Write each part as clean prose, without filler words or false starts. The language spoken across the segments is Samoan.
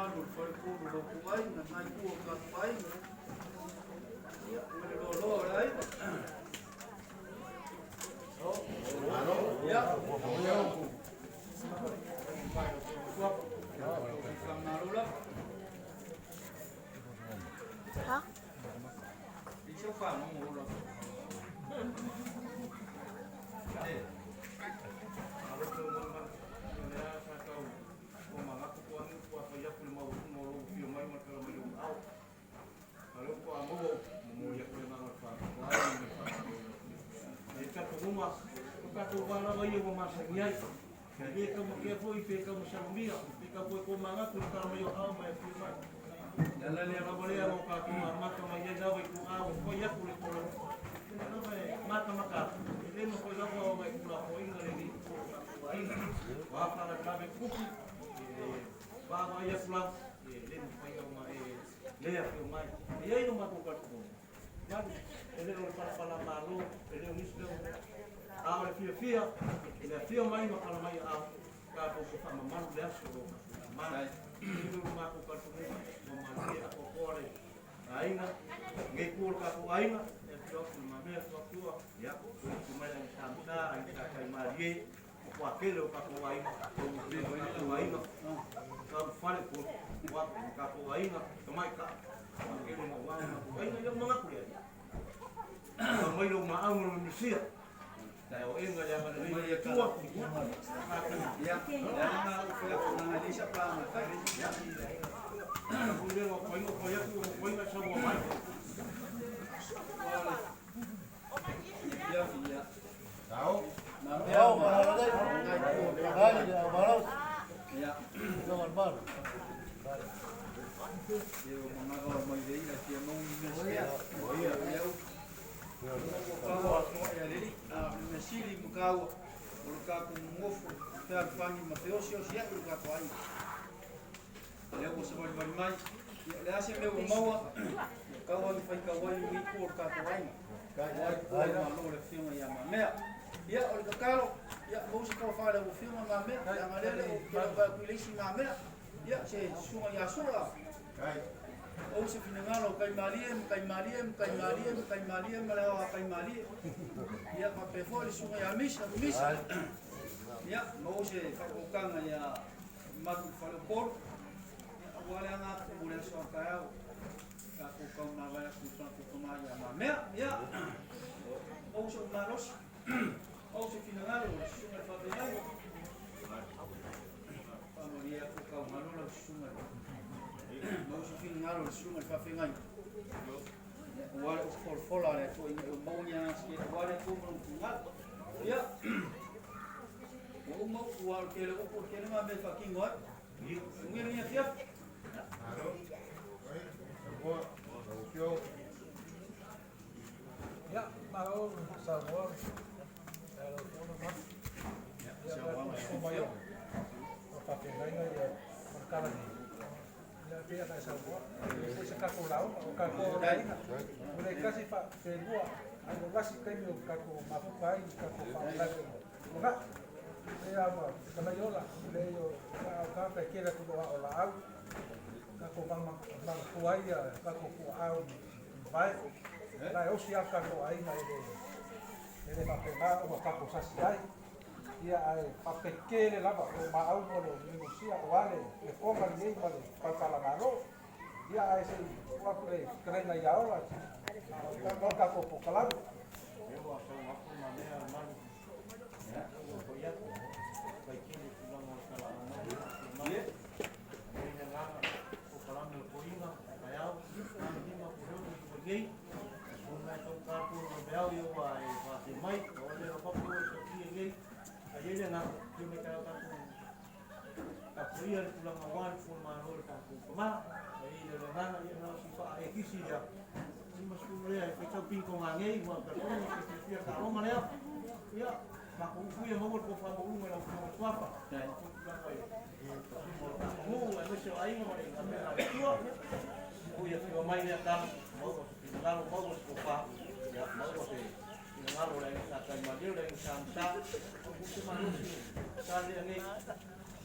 mamalu o le faleupolu o lo outou aiga, lena itu o le tatou aiga, ia, ma le loaloa o le aiga. Ia, faamalo lava. I sau faalogo ola.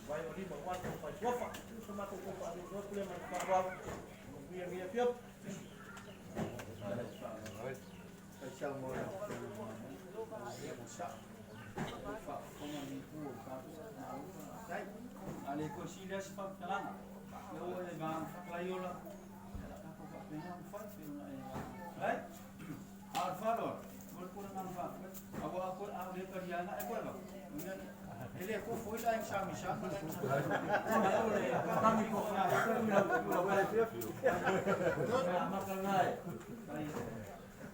Vai o lima ua tou fai suafa. So matou tou faasoasoa atu lea ma le faaaloalo. Manuia lenei afiafi. A le toe sili lava se faamatalaga, e oo i le vaega faataiola, tatou faapena ona fai pei ona e ai. A o le faaaloalo, mo le tulaga na faafetai. Aua a toe a le taliaina e toe avatu, e le tofu ai le aiga Sa Misana ma le aiga Sa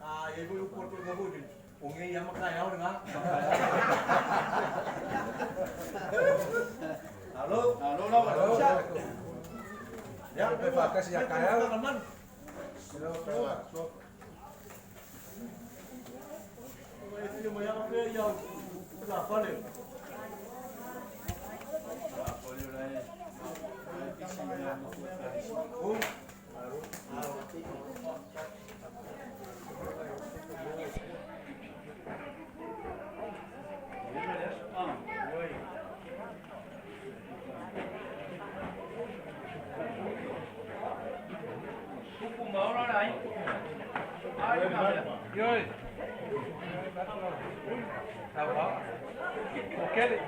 A i ai foi upu a le toeaina foi lele, o nei lava ma taeao lena. Malo. Malo lava. Ia, Pe faatasi ia taeao. Manu. E fia mai lava pea ia tulafale. Tupu ma ola le aiga. Ai ma mea. Ioe. Tau O kele.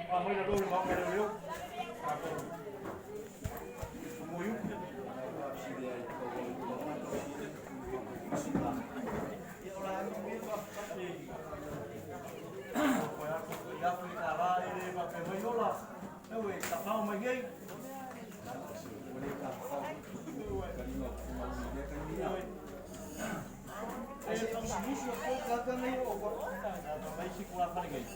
A mai la lou ma le leo. Moiu. Ia foi la e ma pe mai ola. Eu e ka pau mai nei. Ai se musu o kaka nei o ko. Mai si kula fale nei.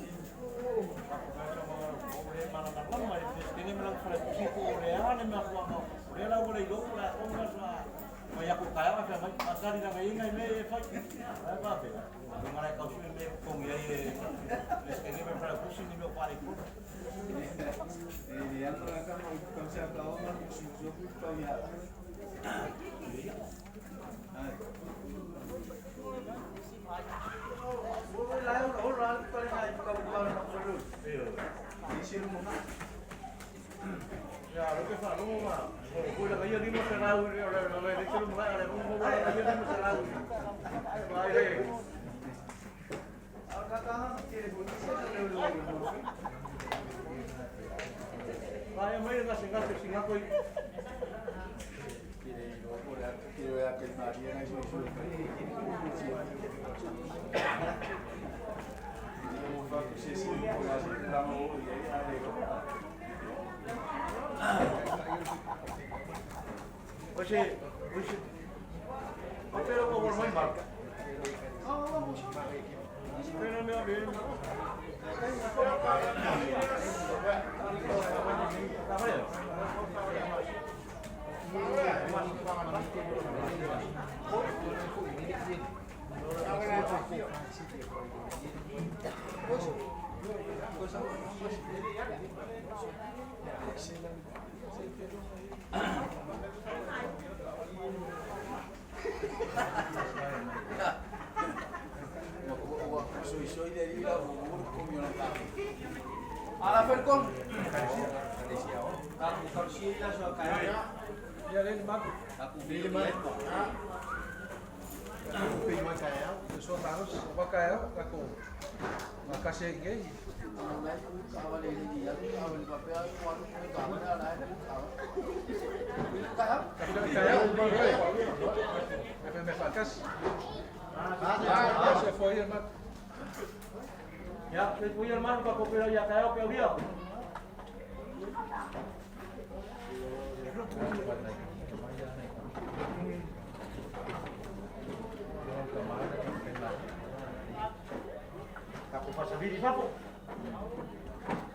E le ana la kama o ka se ka o ma musu so ku ka ia. Ai. O la o la ka le ngai ka ka na ko lu. Ni siru mo na. Ya, lo que fa, no ma. Ko la ia ni mo será u le le le le le mo le mo mo la ia ni mo será u. Vai re. A ka ka ha te le se le le le. Vai mai na singa se singa koi. Oye, oye. Pero como mai marca. Pero me va bien. Ala Falcon. Aku kausi la so kai. Ia le maku. Aku bili mai. Pe mai taeao. So taros, o kaeo ka ko. Makase ngai. Kaeo, me me fakas. Ah, se foi el mat. Ya, le voy hermano para comer ya caeo que había.